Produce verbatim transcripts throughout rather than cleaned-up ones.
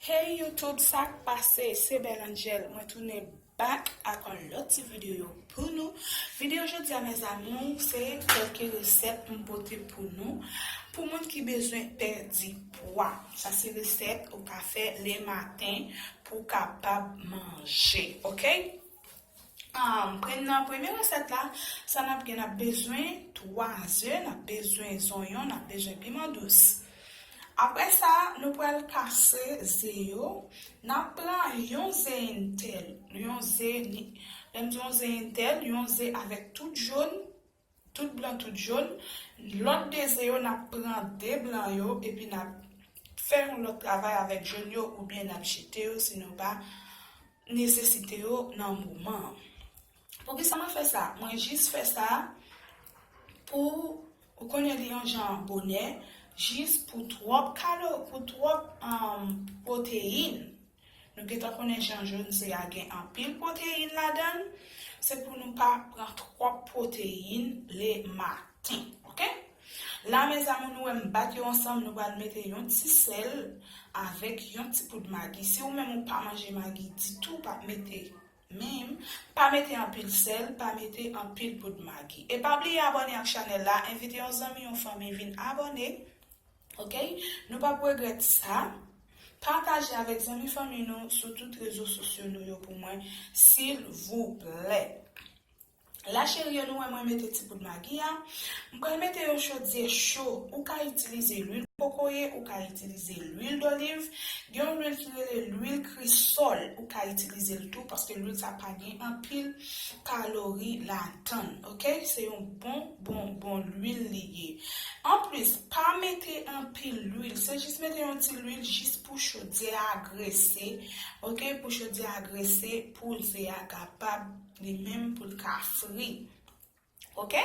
Hey YouTube, sa k pase? Se Belle Angel. Mwen tounen back ak yon lòt ti videyo pou nou. Videyo jodi a, mes amours, se kèlke resèt m pote pou nou. Pou moun ki bezwen pèdi pwa, sa se resèt ou ka fè le maten pou w kapab manje, ok? Um, pre- nan premye resèt la, sa n ap gen, n ap bezwen twa ze, n ap bezwen zonyon, n ap bezwen piman dous. Apre sa, nou pral kase ze yo. N ap pran yon ze entèl, yon ze ni, lè m di yon ze entèl, yon ze avèk tout jòn, tout blan, tout jòn. Lòt de ze yo, n ap pran de blan yo, epi n ap fè yon lòt travay avèk jòn yo, oubyen n ap jete yo si nou pa nesesite yo nan moman an. Poukisa mwen fè sa? Mwen jis fè sa pou, ou konnen, li yon jan bonè, jis pou twòp kalo-, pou twòp, um, pwoteyin. Nou gentan konnen jan jòn ze a gen anpil pwoteyin ladan l, se pou nou pa pran twòp pwoteyin le maten, ok? La, mes amours, nou wè m bat yo ansanm, nou pral mete yon ti sèl avèk yon ti poud magi. Si ou menm ou pa manje magi ditou, pa mete menm, pa mete anpil sèl, pa mete anpil poud magi. E pa bliye abòne ak chanèl la, envite yon zanmi, yon fanmi vin abòne. Ok? Nou p ap regrèt sa. Pataje avèk zanmi fanmi nou sou tout rezo sosyo nou yo pou mwen, silvouplè. La cheri yo, nou wè mwen mete ti poud magi a. M pral mete yon chodyè cho. Ou ka itilize lwil kokoye, ou ka itilize lwil doliv. Gen yon lwil ki rele lwil krisòl. Ou ka itilize l tou paske lwil sa pa gen anpil kalori ladan l. Ok? Se yon bon, bon, bon lwil li ye. Anplis, pa mete anpil lwil. Se jis mete yon ti lwil jis pou chodyè a grese. Ok? Pou chodyè a grese, pou ze a kapab li menm pou l ka fri. Ok?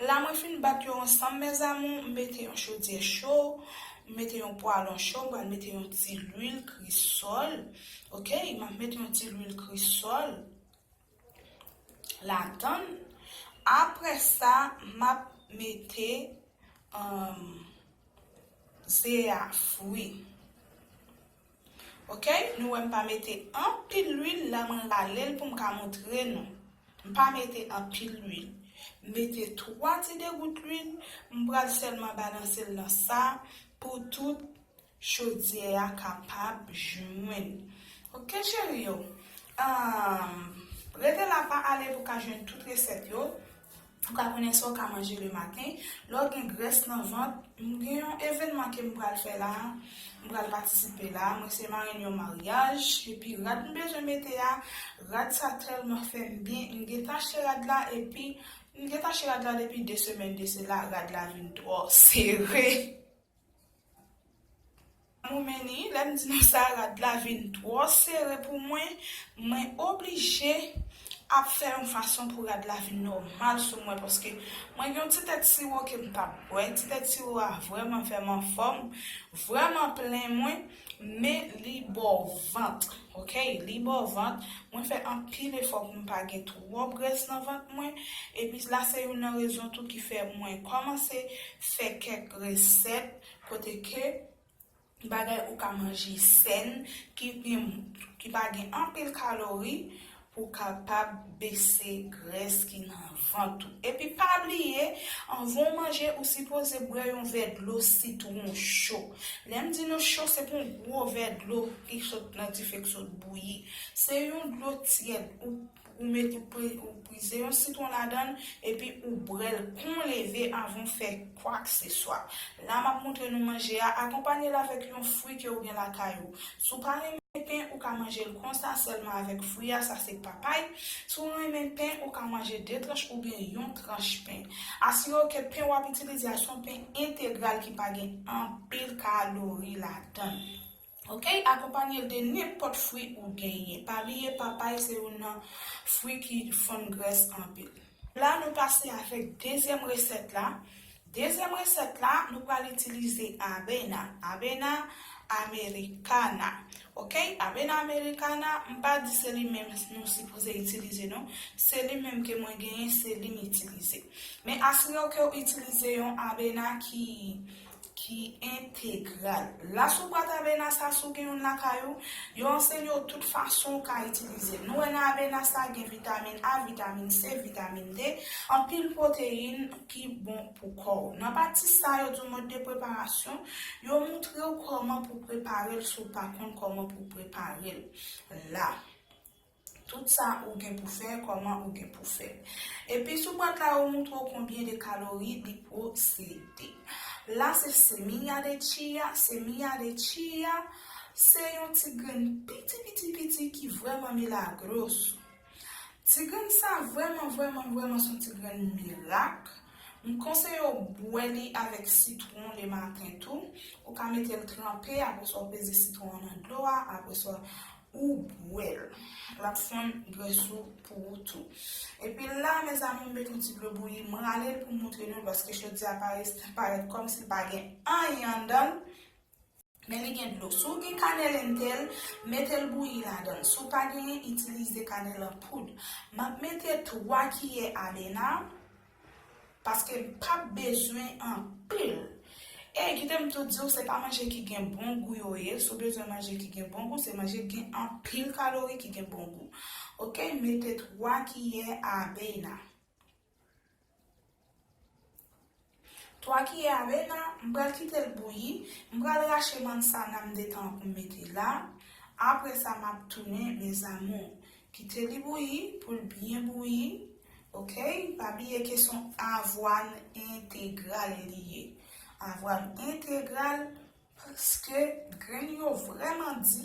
La mwen fin bat yo ansanm, mes amours, m mete yon chodyè cho, m mete yon pwalon cho, m pral mete yon ti lwil krisòl. Ok? M ap mete yon ti lwil krisòl ladan l. Apre sa, m ap mete, um, ze a fri. Ok, nou wè m pa mete anpil lwil la, mwen rale l pou m ka montre nou. M pa mete anpil lwil. M mete twa ti degout lwil, m pral sèlman balanse l nan sa pou tout chodyè a kapab jwenn. Ok, cheri yo. Ahn, rete la, pa ale pou w ka jwenn tout resèt yo. Ou ka konnen sa w ka manje le maten. Lè w gen grès nan vant, m gen yon evènman ke m pral fè la. M pral patisipe la. Mwen se marenn yon maryaj. Epi rad m bezwen mete a, rad sa tèlman fè m byen. M gentan achte rad la, epi m gentan achte rad la depi de semèn de sela. Rad la vin twò sere. Mwen menm, lè m di nou sa, rad la vin twò sere pou mwen, mwen oblije ap fè yon fason pou rad la vin nòmal sou mwen, paske mwen gen yon ti tèt siwo ke m t ap bwè, ti tèt siwo a vrèman fè m anfòm, vrèman plen mwen, men li ba w vant, ok? Li ba w vant. Mwen fè anpil efò pou m pa gen twòp grès nan vant mwen, epi la se youn nan rezon tou ki fè mwen kòmanse fè kèk resèt kote ke bagay ou ka manje sèn, ki gen, ki pa gen anpil kalori, pou kapab bese grès ki nan vant ou. Epi pa bliye, anvan w manje, ou sipoze bwè yon vè dlo sitwon cho. Lè m di nou cho, se pa yon gwo vè dlo ki sot nan dife, ki sot bouyi. Se yon dlo tyèd, ou ou met, ou pri-, ou prize yon sitwon ladan l, epi ou bwè l kon leve anvan w fè kwakseswa. La, m ap montre nou manje a, akonpanye l avèk yon fwi ke ou gen lakay ou. Si w pa renmen pen, ou ka manje l konsa, sèlman avèk fwi a, sa se papay. Si w renmen pen, ou ka manje de tranch oubyen yon tranch pen. Asire w ke pen w ap itilize a se yon pen entegral ki pa gen anpil kalori ladan l. Ok, akonpanye l de nenpòt fwi ou genyen. Pa bliye, papay se youn nan fwi ki fonn grès anpil. La, nou pase avèk dezyèm resèt la. Dezyèm resèt la, nou pral itilize avena. Avena americana. Ok, avena americana, m pa di se li menm nou sipoze itilize, non. Se li menm ke mwen genyen, se li m itilize. Men asire w ke w itilize yon avena ki, ki entegral. La, si w pran avena sa, si w gen youn lakay ou, yo ansenye w tout fason ou ka itilize l. Nou wè nan avena sa, gen vitamin A, vitamin C, vitamin D, anpil pwoteyin ki bon pou kò w. Nan pati sa, yo di w mòd de preparasyon, yo montre w kòman pou prepare l si w pa konn kòman pou prepare l. La. Tout sa ou gen pou fè, kòman ou gen pou fè l. Epi sou bwat la, yo montre w konbyen de kalori li posede. La se semilla de chia, semilla de chia se yon ti grenn piti, piti, piti ki vrèman milagros. Ti grenn sa vrèman, vrèman, vrèman se yon ti grenn mirak. M konseye w bwè li avèk sitwon lematen tou. Ou ka mete l tranpe, apre sa w peze sitwon an nan dlo a, apre sa ou bwè l. L ap fonn grès ou pou ou tou. Epi la, mezanmi, m met yon ti dlo bouyi, m rale l pou m montre nou l, paske jodi a parèt, parèt kòmsi l pa gen anyen anndan l, men li gen dlo. Si w gen kanèl entèl, mete l bouyi ladan l. Si w pa genyen, itilize kanèl an poud. M ap mete twa kiyè avena, paske m p ap bezwen anpil. E kite m tou di w, se pa manje ki gen bon gou yo ye. Si w bezwen manje ki gen bon gou, se manje ki gen anpil kalori, ki gen bon gou. Oke, mete twa kiyè avena. Twa kiyè avena, m pral kite l bouyi. M pral rache manzana m detan pou m mete la. Apre sa, m ap tounen, mes amours. Kite li bouyi, pou l byen bouyi. Oke? Pa bliye ke se yon avwàn entegral li ye. Avwàn entegral, paske grenn yo vrèman di,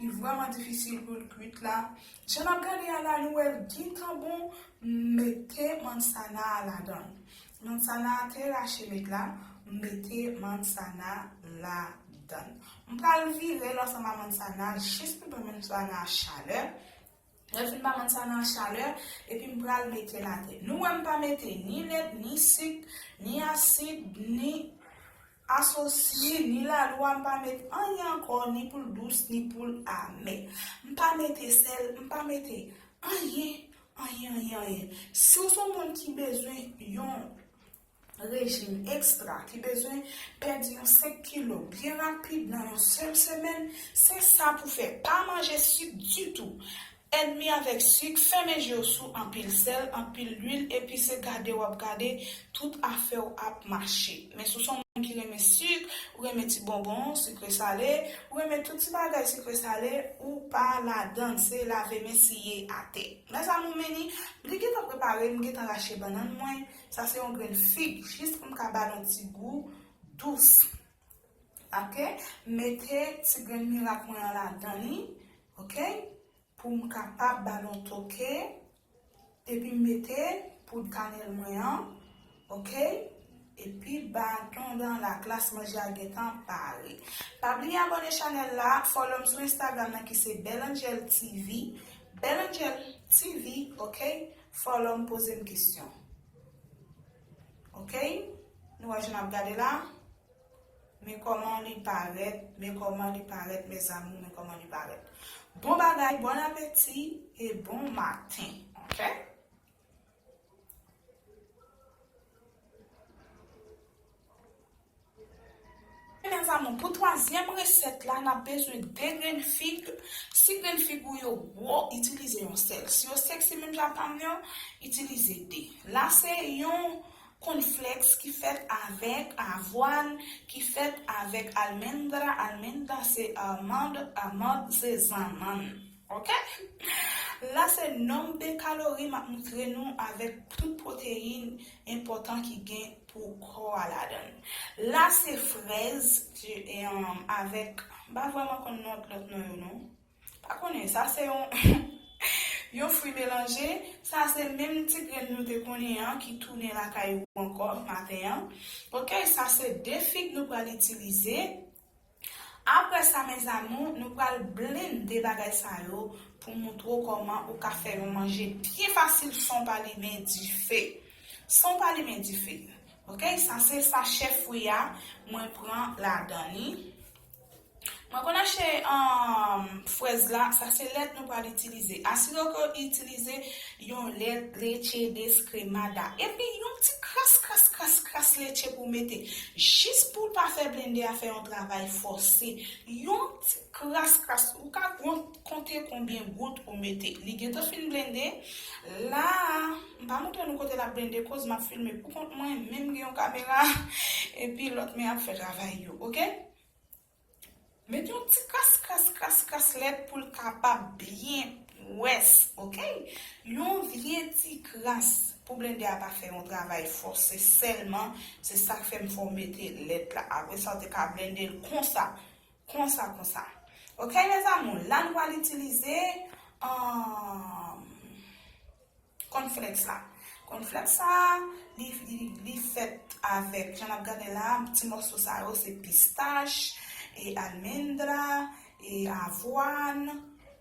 li vrèman difisil pou l kwit la. Jan n ap gade a la, nou wè l gentan bon, m mete manzana a ladan l. Manzana a te rache met la, m mete manzana ladan l. M pral vire l ansanm a manzana a, jis pou ban manzana a chalè. Lè l fin ba manzana a chalè, epi m pral mete l atè. Nou wè m pa mete ni lèt, ni sik, ni asid, ni asosye, ni lalwa, m pa met anyen ankò, ni pou l dous, ni pou l amè. M pa mete sèl, m pa mete anyen, anyen, anyen, anyen. Si w se yon moun ki bezwen yon rejim ekstra, ki bezwen pèdi yon senk kilo byen rapid nan yon sèl semèn, se sa pou fè. Pa manje sik ditou. Ènmi avèk sik, fèmen je w sou anpil sèl, anpil lwil, epi se gade w ap gade, tout afè w ap mache. Men si w se yon moun ki renmen sik, ou renmen ti bonbon sikre sale, ou renmen tout ti bagay sikre sale, ou pa ladan l, se lave men siye atè. Mezanmi, men li, li gentan prepare, m gentan rache bannann mwen, sa se yon grenn fig, jis pou m ka ba l yon ti gou dous. Oke? Mete ti grenn mirak mwen an ladan li, oke? Pou m kapab ba l yon toke, epi m mete poud kanèl mwen an, oke? Epi baton dan la klas, manje a gentan pare. Pa bliye abòne chanèl la, follow m sou Instagram nan ki se Bel Angel T V, Bel Angel T V, oke? Follow m, poze m kesyon. Oke? Nou wè jan n ap gade la? Men kòman li parèt, men kòman li parèt, mes amours, men kòman li parèt. Bon bagay, bon apeti e bon maten, oke? Mes amours, pou twazyèm resèt la, n ap bezwen de grenn fig. Si grenn fig ou yo gwo, itilize yon sèl. Si yo seksi menm jan pa m yo, itilize de. La se yon kònflèks ki fèt avèk avwàn, ki fèt avèk almendra, almendra se amand, amand se zanmann. Oke? La se nonb de kalori m ap montre nou avèk tout pwoteyin enpòtan ki gen pou kò a ladan l. La se frèz, ki, e, um, avèk, m pa vrèman konn lòt, lòt non yo non. Pa konnen, sa se yon, yon fwi melanje. Sa se menm ti grenn nou te konnen an ki tounen lakay ou ankò maten an. Oke, sa se de fig nou pral itilize. Apre sa, mes amours, nou pral blende bagay sa yo pou montre w kòman ou ka fè yon manje byen fasil san w pa limen dife. San w pa limen dife. Oke, sa se sachè fwi a mwen pran ladan li. Mwen konn achte um, frèz la, sa se lèt nou pral itilize. Asire ke w itilize yon lèt leche deskremada. Epi yon ti kras, kras, kras, kras leche pou w mete. Jis pou w pa fè blende a fè yon travay fòse. Yon ti kras, kras. Ou ka konte konbyen gout ou mete. Li gentan fin blende. La, m pa montre nou kote l ap blende koz m ap filme pou kont mwen. Menm gen yon kamera. Epi lòt men ap fè travay yo, oke? Met yon ti kras, kras, kras, kras lèt pou l kapab byen pwès, oke? Yon vye ti kras pou blende a pa fè yon travay fòse sèlman. Se sa k fè m fè w mete lèt la. Apre sa, w te ka blende l konsa, konsa, konsa. Oke, mes amours, la nou pral itilize um, kònflèks la. Kònflèks sa, li, li, li fèt avèk, jan n ap gade la, ti mòso sa yo, se pistach, e almendra, e avwàn,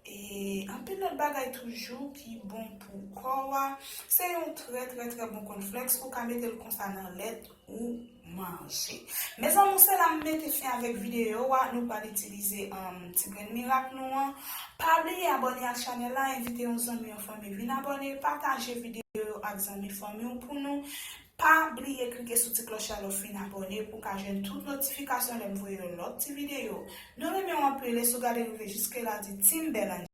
e anpil lòt bagay toujou ki bon pou kò a. Se yon trè, trè, trè bon kònflèks. Ou ka mete l konsa nan lèt ou manje. Mes amours, se la m mete fen avèk videyo a. Nou pral itilize um, ti grenn mirak nou an. Pa bliye abòne ak chanèl la, envite yon zanmi, yon fanmi vin abòne, pataje videyo yo ak zanmi fanmi w pou nou. Pa bliye klike sou ti klòch la lè w fin abòne pou w ka jwenn tout notifikasyon lè m voye yon lòt ti videyo. Nou renmen w anpil, e si w gade rive jiske la, di Team Belle